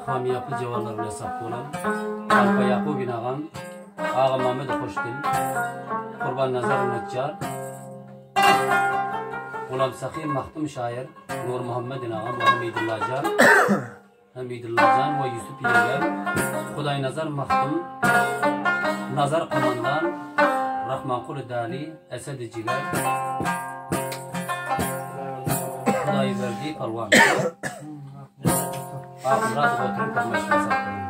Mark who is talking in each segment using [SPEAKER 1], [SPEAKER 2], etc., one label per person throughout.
[SPEAKER 1] Hamyýaply jawanlar bilen sap bolan Halypa Ýakup Inagam, Aga Mamedow Hoşdil, Gurban Nazarow Neçjar, Gulam Sahy Mahdum şaýyr, Nurmuhammet Inagam we Hamidulla jan, Hamidulla jan we Ýusup ýeger, Hudaýnazar Mahdum, Nazar Komandan, Rahmankuly Dali, Esedi Jiger, Hudaýberdi Palwan. Akmyradow oturyp farmaşyna saklaýar.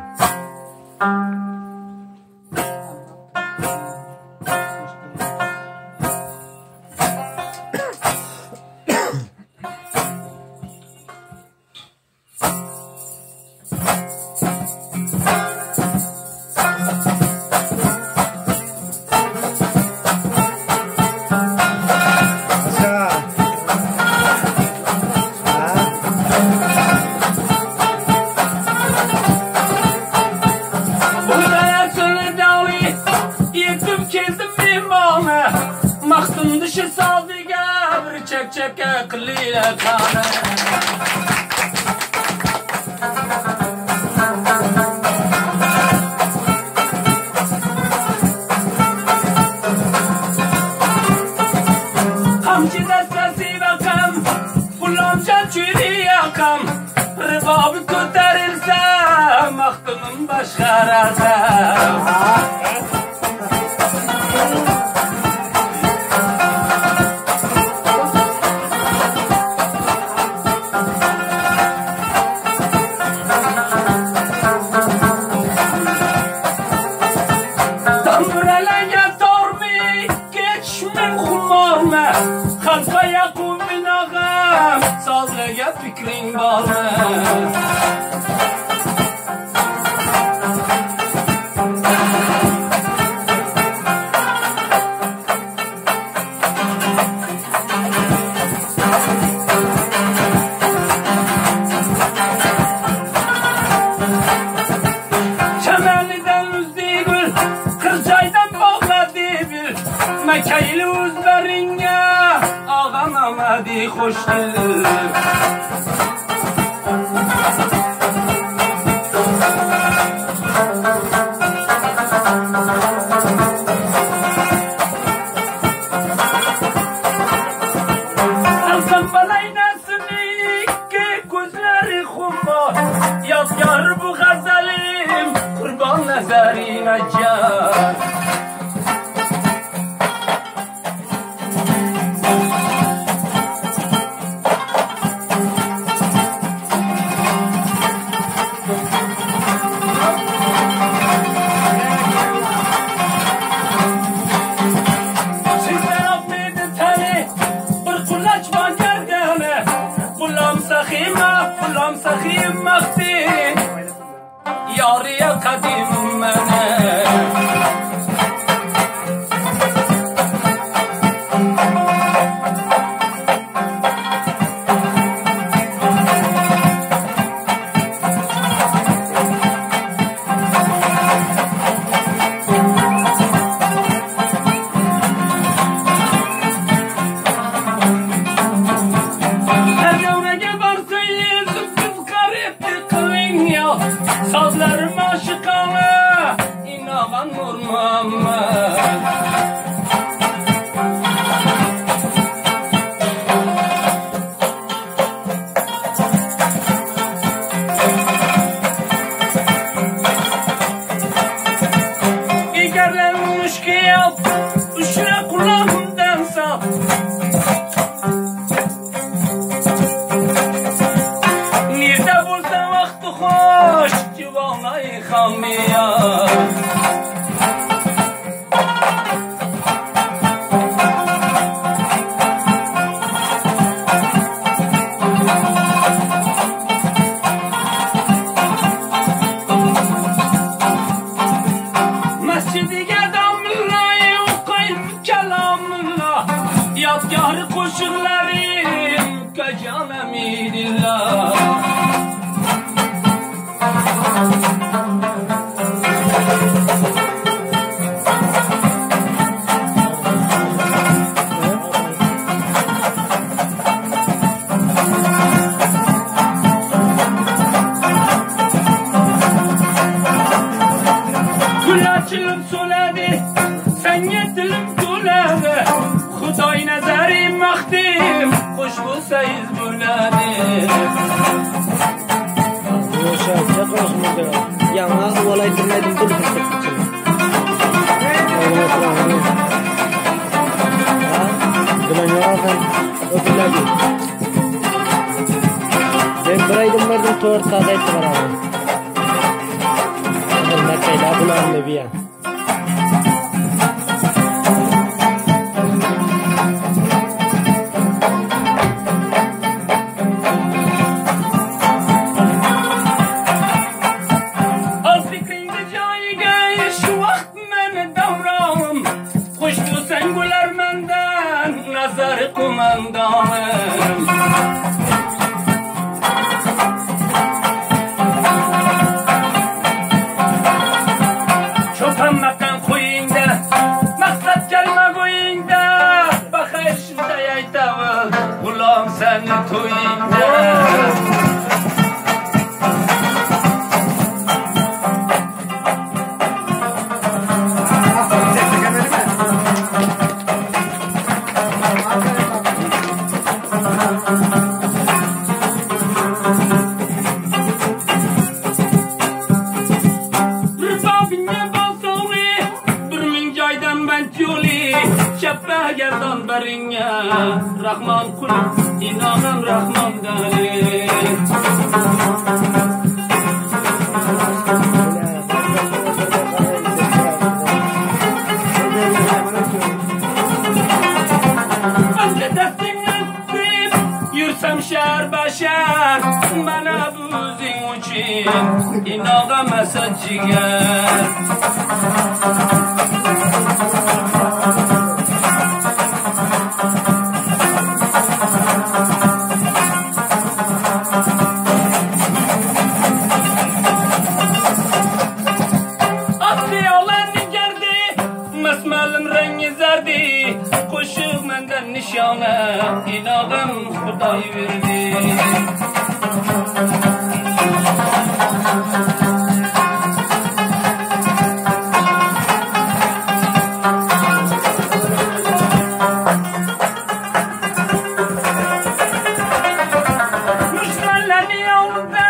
[SPEAKER 2] Bir aýdym berdim, tort saz aýtdy barabar. Mesela Gulam Nebiýa.
[SPEAKER 1] Al fikriňde jaýyga şu wagt meni dawram Hoşdu sen güler menden nazar kumandanım. Çopan makan koyunda Maksat gelme koyunda Bakay şunday aytavı Gulam seni toyunda. Bir babinga balsoli, bir ming joydan band yo'li, chappa gardon baringga, Rahmon qul, inomim Rahmondan. Anca dastingdan tutib, yursam shar bashar, mana bu o'zing uchun inog'am asad jigar. Atlı olan geldi, masmalim rengi zerdi, qo'shiq mendan nishona, inog'im Xudoy verdi. Müşterilerin yolunda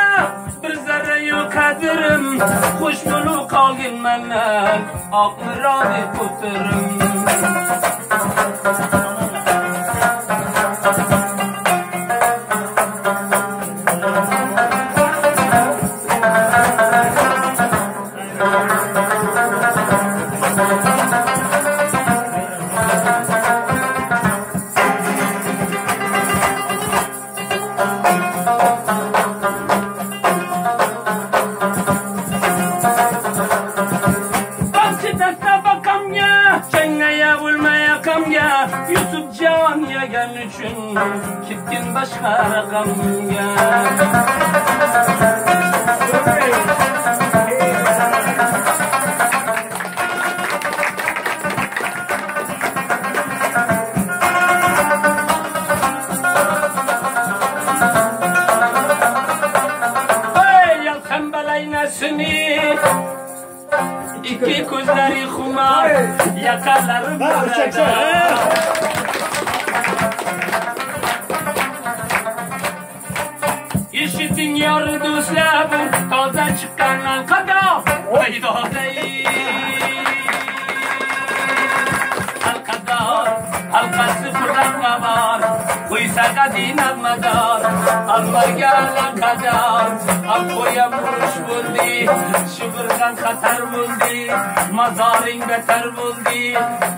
[SPEAKER 1] bir zerre yok qadrim, xush bo'lib qolgin mendan, oq murodi putirim. Bakçı dasta bakamga, changaya bo'lmaya qamga, Yusufjon yegan uchun ketgin boshqa raqamga. Ey yalqin balaynasini, ikki ko'zlari xumor, yaqalari burada. Eshiting yor do'stlar, bu toza chiqqan alqador, Voy Alqador, halqasi qur'onga bor, qo'ysa nag'mador, Allohga aloqador, al qo'yam urush bo'ldi, shivirgan xatar bo'ldi, mazoring betar bo'ldi,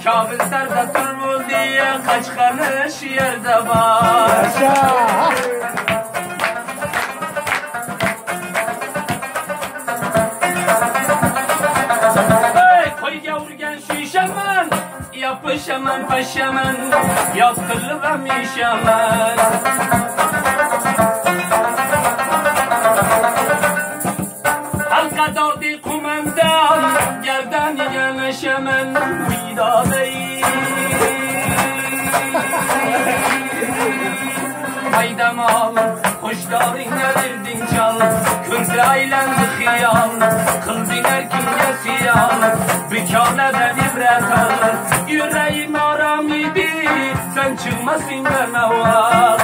[SPEAKER 1] Kobil sarda tur bo'ldi, qochqani shu yerda bor. Ey qo'yga urgan shishaman, yopishaman pashaman, yod qilib ham yeyishaman. Halqadordi qo'mondon, gardaniga nashaman, vidoday. Haydamol, xo'shdoringga berding chol, ko'zga aylandi xiyol, qilding erkinga siyol, bekorlardan ibrat ol. Yuragim orom edi, sen chiqmasingdan avval.